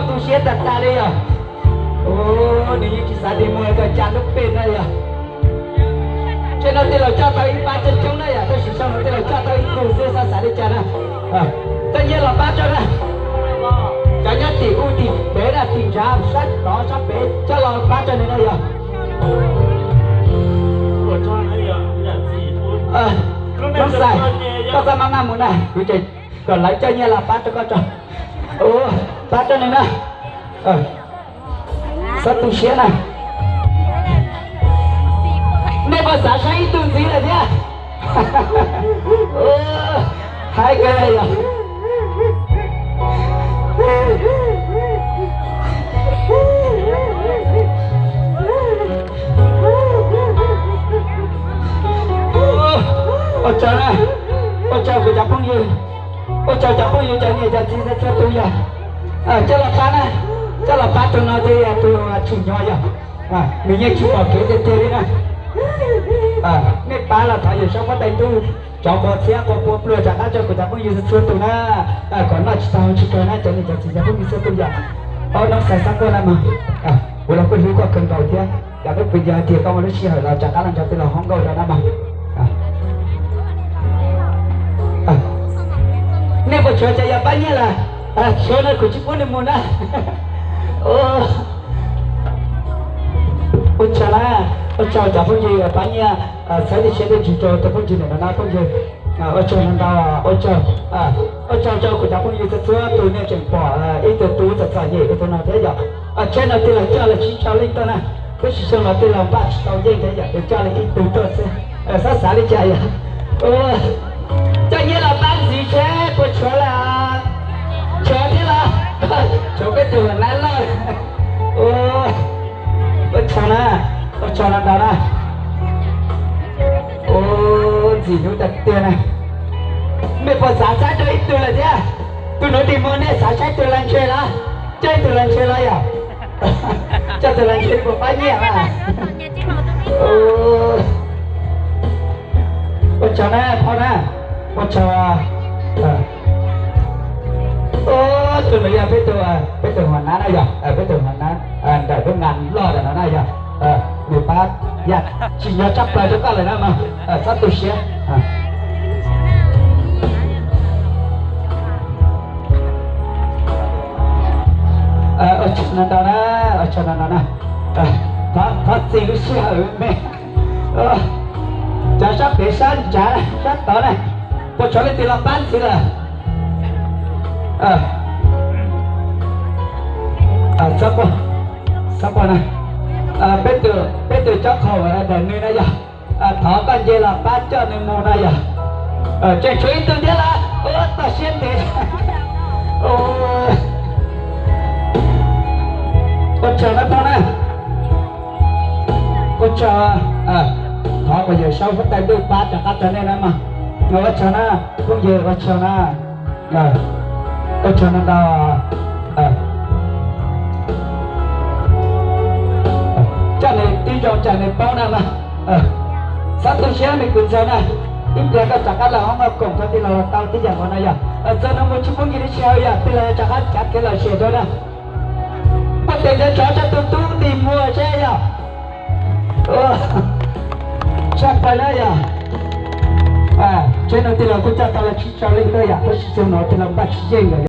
Tu siab tag tag li yog. Nws yeej tsis xav tig muag rau cas lub pem na yog. Tsev no tij laug coj tau ib pab coob coob na yog, tab sis tsev no tij laug coj tau ib tug xwb, xav xav li cas na. Coj nyiaj los pab rau na. Cov nyob tim ub tim pem na, tim nrad sab tod sab pem coj los pab rau nws na yog. Noob Xais, koj txhob maj maj mus na, kuv kom lawv coj nyiaj los pab rau koj tso. Pab rau nws na. Txhob tu siab na. Nej puas xav saib ib tug ntxiv lawm thiab? Haib kawg yog. Ua tsaug na, ua tsaug kuv cov phooj ywg, ua tsaug cov phooj ywg cov niam cov txiv txhua txhua tus yog. Coj los pab na, coj los pab tus no thiab yog tus tsim nyog yog. Nws yeej tsis pom kev tiag tiag li na. Nej pab los thov Yawm Saub Huab Tais Ntuj cov npua txhiab npua pua pluag rov qab rau kuv cov phooj ywg txhua txhua tus na, kom noj tsis tau haus tsis kawg na cov niam cov txiv cov phooj ywg txhua tus yom. Ob noob Xais Xab Nquaj na mas, kuv los kuj hlub koj kawg nkaus thiab, yam lub pw yog tias koj muaj lub sij hawm los rov qab los nrog tij laug hoob nkauj rau na mas. Nej puas tshuav cov yog pab nyiaj lawm? Tshuav no kuv tsis pub nws mus na. Ua tsaug na, ua tsaug cov phooj ywg pab nyiaj, txhawb tej siab tej ntsws rau tus phooj ywg ntawm no na phooj ywg. Ua tsaug ntau ntau, ua tsaug, ua tsaug rau kuv cov phooj ywg txhua txhua tus nej tseem pom ib tug tub txom txom nyem li tus no thiab yom. Tsheb no tij laug coj los tsib rau leej tuaj na, tab sis xyoo no tij laug npaj tsis tau yeej thiab yom, coj li ib tug tuaj xwb. Xav xav li cas yom? Coj nyiaj los pab ntxiv seb puas tshuav lawm. Tshuav thiab los? Tshuav peb tus nab loj. Ua tsaug na, ua tsaug ntau ntau na. Ntxim hlub tiag tiag na. Nej puas xav saib dua ib tug lawm thiab? Tus nuav tig muag nej xav saib tus lawv ntshe los? Coj ib tug lawv ntshe los yom? Coj tus lawv ntshe puas pab nyiaj mas. Ua tsaug na phauj na, ua tsaug. Tus nuav yog peb tug, peb tug huas nab na yog, peb tug huas nab ntawm lub ngas loj ntawm no na yog, nws pab yam tsim nyog tshaj plaws rau koj lawm na mas, txhob tu siab. Ua tsaug ntau ntau na, ua tsaug ntau ntau na. Thov txim lub sij hawm me. Cov sab pem sab nrad sab tod na, puas tshuav leej twg los pab ntxiv lawm? Xab poj na, peb tus cob qhaum ntawm nws na yog, thov koj nce los pab coj nws mus na yog. Tseem tshuav ib tug thiab los? Ua tau siab ntev. Ua tsaug na phauj na. Ua tsaug, thov kom Yawm Saub Huab Tais Ntuj pab rov qab rau nej na mas. Ua tsaug na, phooj ywg ua tsaug na. Ua tsaug ntau ntau. Coj nws tib zoo tsam nws paub na mas. Txhob tu siab me kwv ntxawg na. Ib pliag koj rov qab los hoob noj koom rau tij laug los tau tib yam nkaus na yog. Txog no mus tsis pub nkim lub sij hawm yog tij laug rov qab cav kev lom zem rau na. Poj tes ncaws tsov rau tus tub ntim muag seb yog. Tshaj plaws na yog. Tsev no tij laug kuj coj tau los tsib rau leej tuaj yom, tab sis xyoo no tij laug npaj tsis yeej lawm.